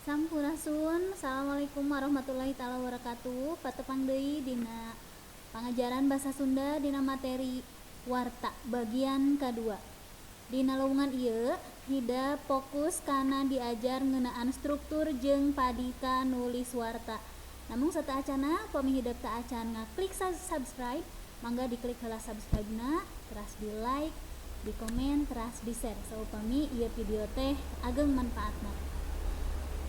Sampurasun. Assalamualaikum warahmatullahi taala wabarakatuh. Patepang deui dina pangajaran bahasa Sunda dina materi warta bagian kadua. Dina lowongan ieu hidep fokus kana diajar ngeunaan struktur jeung padika nulis warta. Namun sateuacanna, upami hidep teu acan ngaklik subscribe, mangga diklik heula subscribe-na, teras di like, di komen, teras di share saupami ieu video teh ageng manfaatna.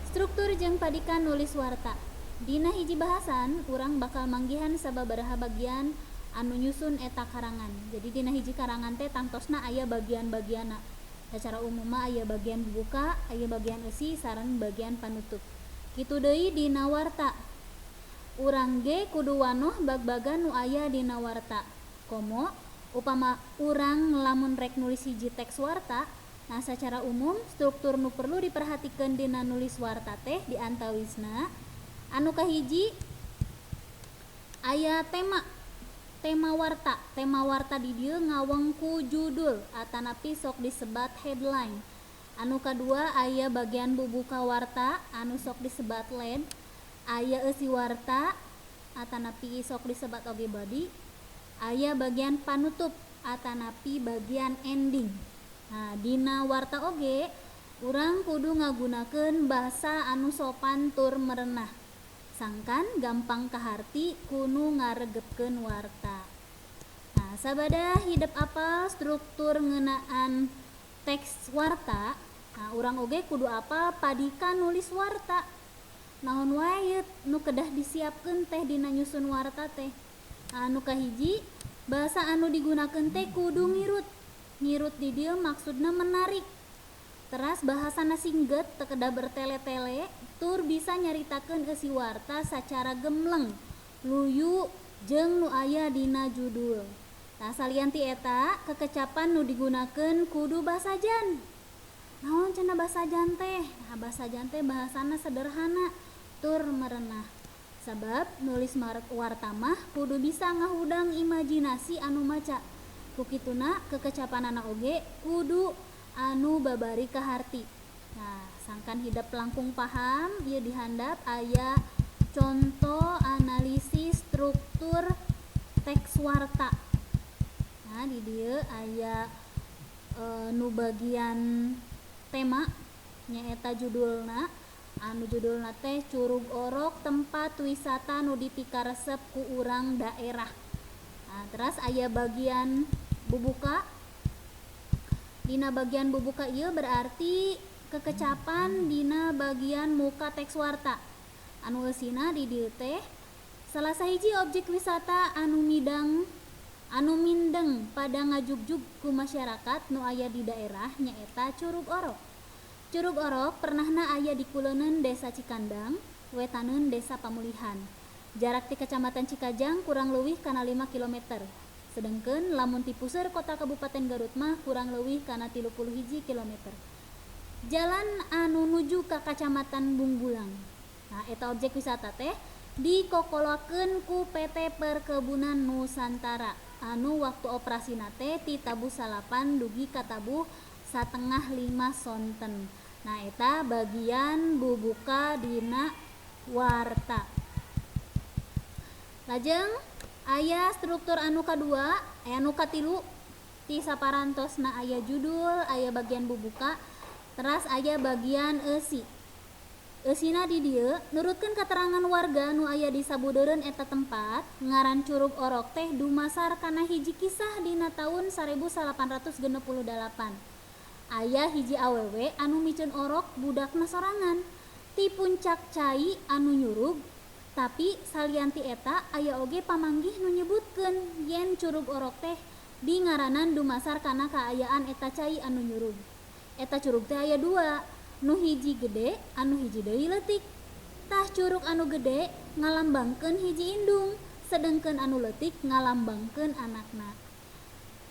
Struktur jeung padikan nulis warta. Dina hiji bahasan urang bakal manggihan sababaraha bagian anu nyusun eta karangan. Jadi dina hiji karangan teh tangtosna aya bagian-bagianna. Secara umum mah aya bagian bubuka, aya bagian eusi, sareng bagian panutup. Kitu deui dina warta. Urang ge kudu wanoh bag-bagan nu aya dina warta. Komo upama urang lamun rek nulis hiji teks warta. Nah, secara umum struktur nu perlu diperhatikeun dina nulis warta teh diantawisna anu kahiji aya tema, tema warta. Tema warta di dieu ngawengku judul atanapi sok disebat headline. Anu kadua aya bagian bubuka warta anu sok disebat lead, aya eusi warta atanapi sok disebat oge body, aya bagian panutup atanapi bagian ending. Nah, dina warta oge urang kudu ngagunakeun basa anu sopan tur merenah, sangkan gampang kaharti ku nu ngaregepkeun warta. Nah, sabada hidep apal struktur ngeunaan teks warta, nah, urang oge kudu apal padika nulis warta. Naon wae nu kedah disiapkeun teh dina nyusun warta teh? Anu kahiji, basa anu digunakeun teh kudu ngirut. Ngirut di dieu maksudna menarik. Teras bahasana singget, teu kedah bertele-tele, tur bisa nyaritakeun eusi warta sacara gemleng, luyu jeung nu aya dina judul. Tah, salian ti eta, kekecapan nu digunakeun kudu basajan. Naon cenah basajan teh? Nah, basajan teh bahasana sederhana tur merenah. Sabab nulis warta mah kudu bisa ngahudang imajinasi anu maca. Ku kituna kekecapanana oge kudu anu babari kaharti. Nah, sangkan hidep langkung paham, ieu di handap aya contoh analisis struktur teks warta. Nah, di dieu aya nu bagian tema, nyaeta judulna, anu judulna teh "Curug Orok, Tempat Wisata Nu Dipikaresep Ku Urang Daerah". Nah, teras aya bagian bubuka. Dina bagian bubuka ieu berarti kekecapan dina bagian muka teks warta. Anu eusina di dieu teh salah sahiji objek wisata anu mindeng pada ngajugjug ku masyarakat nu aya di daerah nyaeta Curug Orok. Curug Orok pernahna aya di kuleuneun Desa Cikandang, wetaneun Desa Pamulihan. Jarak ti Kecamatan Cikajang kurang leuwih kana 5 km. Sedengkeun lamun ti puseur kota Kabupaten Garut mah kurang leuwih kana 31 km. Jalan anu nuju ka Kacamatan Bungbulang. Nah, eta objek wisata teh dikokolokeun ku PT Perkebunan Nusantara anu waktu operasina teh ti tabuh 9 dugi ka tabuh 4.30 sonten. Nah, eta bagian bubuka dina warta. Lajeng aya struktur anu kadua, anu katilu ti saparantosna aya judul, aya bagian bubuka, teras aya bagian eusi. Eusina di dieu nurutkeun katerangan warga nu aya di sabudeureun eta tempat, ngaran Curug Orok teh dumasar kana hiji kisah dina taun 1868. Aya hiji awewe anu miceun orok budakna sorangan ti puncak cai anu nyurug. Tapi salian ti eta aya oge pamanggih nu nyebutkeun yen Curug Orok teh dingaranan dumasar kana kaayaan eta cai anu nyurug. Eta curug teh aya dua, nu hiji gede, anu hiji deui leutik. Tah, curug anu gede ngalambangkeun hiji indung, sedengkeun anu leutik ngalambangkeun anakna.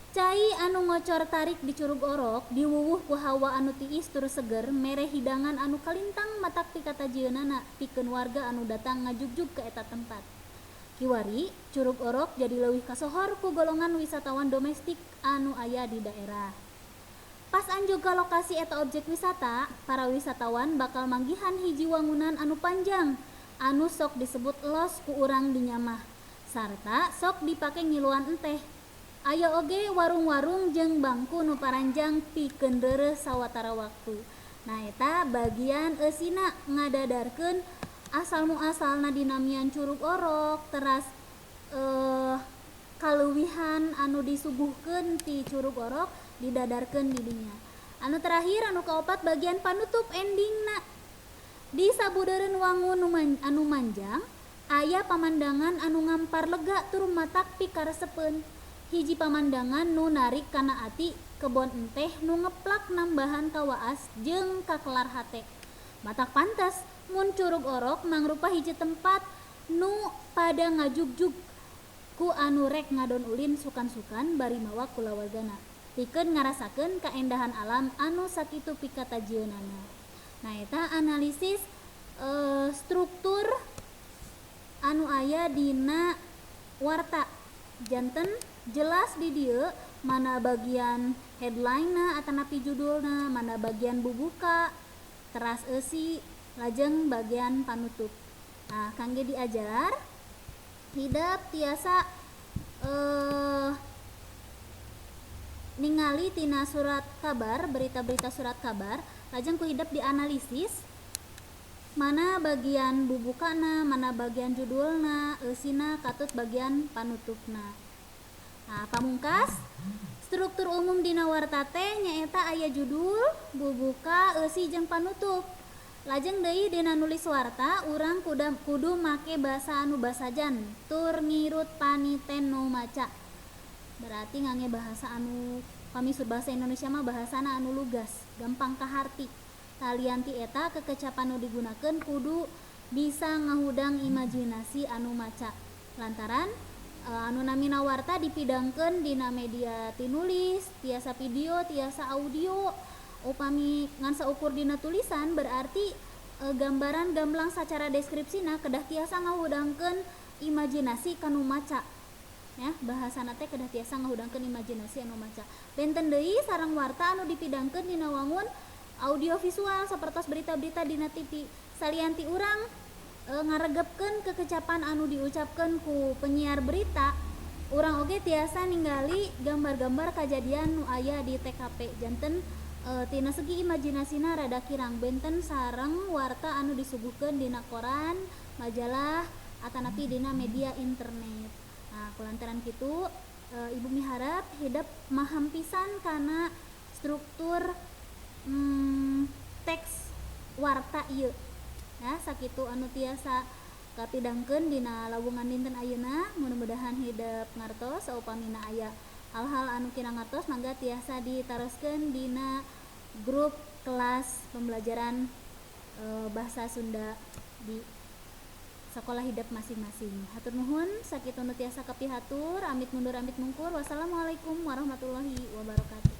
Cai anu ngocor tarik di Curug Orok diwuwuh ku hawa anu tiis tur seger, mere hidangan anu kalintang matak pikatajieunnana pikeun warga anu datang ngajugjug ka eta tempat. Kiwari Curug Orok jadi leuwih kasohor ku golongan wisatawan domestik anu aya di daerah. Pas anjog ka lokasi eta objek wisata, para wisatawan bakal manggihan hiji wangunan anu panjang anu sok disebut los ku urang dinya mah sarta sok dipake ngiluan enteh. Aya oge warung-warung jeung bangku nu paranjang pikeun reureuh sawatara waktu. Nah, eta bagian eusina ngadadarkeun asal muasalna dinamian Curug Orok, teras kaleuwihan anu disuguhkeun ti Curug Orok didadarkeun di dinya. Anu terakhir, anu kaopat, bagian panutup, endingna. Di sabudeureun wangun anu manjang aya pamandangan anu ngampar lega tur matak pikaresepeun. Hiji pamandangan nu narik kana ati, kebon enteh nu ngeplak nambahan kawaas jeung kakelar hate. Matak pantes mun Curug Orok mangrupa hiji tempat nu pada ngajugjug ku anu rek ngadon ulin sukan-sukan bari mawa kulawargana pikeun ngarasakeun kaendahan alam anu sakitu pikatajieunana. Nah, eta analisis struktur anu aya dina warta. Janten jelas di dieu mana bagian headline-na atanapi judulna, mana bagian bubuka, teras eusi, lajeng bagian panutup. Nah, kangge diajar, hidep tiasa ningali tina surat kabar, berita-berita surat kabar, lajeng ku hidep dianalisis mana bagian bubukana, mana bagian judulna, eusina, katut bagian panutupna. Nah, pamungkas, struktur umum dina warta teh nyaeta aya judul, bubuka, eusi jeung panutup. Lajeng deui, dina nulis warta urang kudu make basa anu basajan tur ngirut paniten nu maca. Berarti ngangge bahasa anu, pami bahasa Indonesia mah bahasana anu lugas, gampang kaharti. Salian ti eta, kekecapan nu digunakeun kudu bisa ngahudang imajinasi anu maca, lantaran anu namina warta dipidangkeun dina media tinulis, tiasa video, tiasa audio. Upami ngan saukur dina tulisan, berarti gambaran gamblang sacara deskripsina kedah tiasa ngahudangkeun imajinasi kanu maca ya. Bahasana teh kedah tiasa ngahudangkeun imajinasi anu maca. Benten deui sareng warta anu dipidangkeun dina wangun audiovisual sapertos berita-berita dina TV. Salian ti urang ngaregepkeun kekecapan anu diucapkeun ku penyiar berita, urang oge tiasa ningali gambar-gambar kajadian nu aya di TKP. Janten tina segi imajinasina rada kirang, benten sareng warta anu disuguhkeun dina koran, majalah, atanapi dina media internet. Nah, kulantaran kitu ibu miharap hidep maham pisan kana struktur teks warta ieu ya. Sakitu anu tiasa kapidangkeun dina lawungan dinten ayeuna. Mudah-mudahan hidep ngartos. Saupamina aya hal-hal anu kirang ngartos, mangga tiasa ditaroskeun dina grup kelas pembelajaran bahasa Sunda di sekolah hidep masing-masing. Hatur nuhun, sakitu nu tiasa kapihatur, amit mundur amit mungkur. Wassalamualaikum warahmatullahi wabarakatuh.